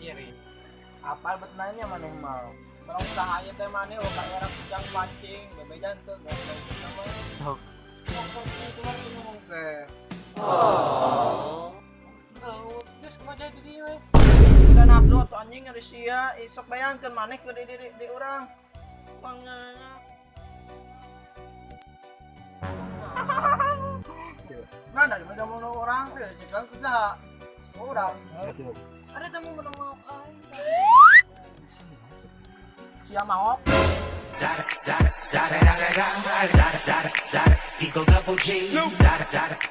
Ciri. Apal bet nanya maneh mah. Kalau usaha ieu teh maneh oh ka era kujang pancing, bebejan teu goblok nama. Sok. Sok sok kitu mah ngomong teh. Oh, geus kumaha jadi di we. Udah nafsu atuh anjing ari sia, sok bayangkeun maneh ke di urang. Pangnya. Nah, dari mana mau orang, ya cekan ku saha? Urang. Ada tamu menang mau aing. Sia maok. Da da da da da da da da da da Eagle double G. Da da da